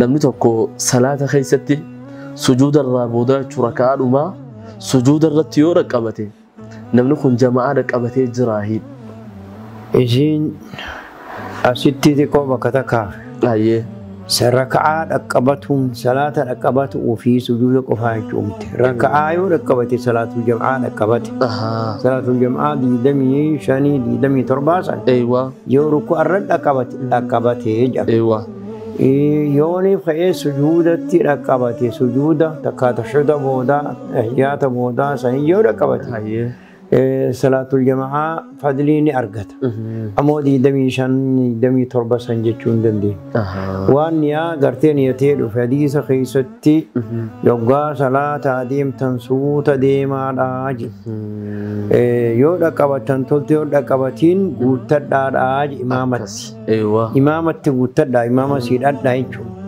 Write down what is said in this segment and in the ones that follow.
Namni tokko salaata keessatti sujuuda irraa booda jechuun raka'aa dhumaa sujuuda irratti yoo dhaqqabate namni kun jama'aa dhaqqabatee jiraahi. Isiin asitti xiqqoo bakka takkaaf. Ayyee. Raka'aa dhaqqabatuun salaata dhaqqabatu ofii sujuuda qofaa jechuun miti. Raka'aa yoo dhaqqabate salaatul jam'aa dhaqqabate. Salaatul jam'aa 25 27 san. Eewwa. Yoo ruku'a irra dhaqqabate dhaqqabatee jedhama. Eewwa. Yooni ka'ee sujuudatti dhaqqabate sujuuda takka tashuda boodaa ihyaata boodaa sanii yoo dhaqqabate. Ayyee. Salaatul jama'aa fadlii ni argata. Ammoo 25 27 san jechuu hin dandeenyu. Waan niyaa gartee niyatee dhufe hadiisa keessatti yoggaa salaataa deemtan suuta deemaadhaa jedhe. Yoo dhaqqabatan tolte yoo dhaqqabatiin guuttadhaadhaa jedhe imaamatti. Eewwa. Imaamatti guuttadhaa imaama siidhadhaa jechuudha.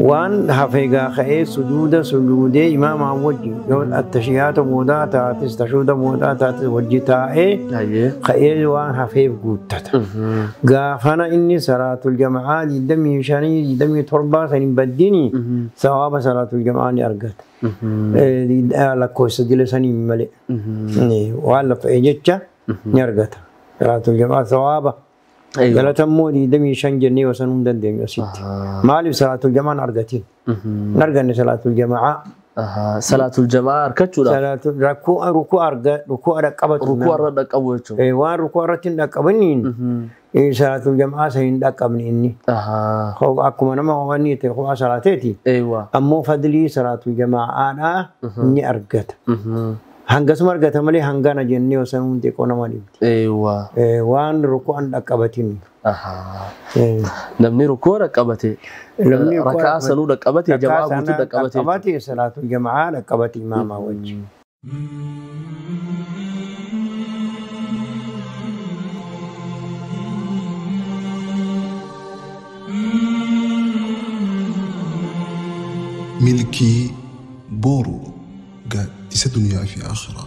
Waan hafeegaa ka'ee sujuuda sujuudee imaamaa wajjin yoo attashiyaata boodaa taates tashuuda boodaa taates wajji taa'ee Ayyee. ka'ee waan hafeef guuttata. Gaafana inni salaatul jama'aa 25 27 san hin baddini sawaaba salaatul jama'aa ni argata. Lakkoofsa dila saniin malee. Waan lafa'ee jecha ni argata. Salaatul jama'aa sawaaba. Galata immoo 25 jennee wasanuu hin dandeenyu asitti. Maaliif salaatul jama'aa hin argatin? Hin arganne salaatul jama'aa. Salaatul jama'aa argachuudhaaf. Rakkoo rukuu arga rukuu dhaqqabatu. Rukuu irra dhaqqabu jechuudha. Waan rukuu irratti hin dhaqqabiniin salaatul jama'aa san hin dhaqqabne inni. Akkuma nama wanni ta'e kophaa salaateeti. Eewwa. Ammoo fadlii salaatul jama'aadhaa ni argata. Hangasuma argata malee hangana jennee wasanuu xiqqoo nama dhibdi. Eewwa. Waan ruku'an dhaqqabatin. Namni rukuu dhaqqabate. Namni rukuu Raka'aa sanuu dhaqqabate jama'aa guutuu dhaqqabate. Dhaqqabate salaatul jama'aa dhaqqabate imaamaa wajjin. Milkii booruu gaaddisa duniyaa fi akhiraa.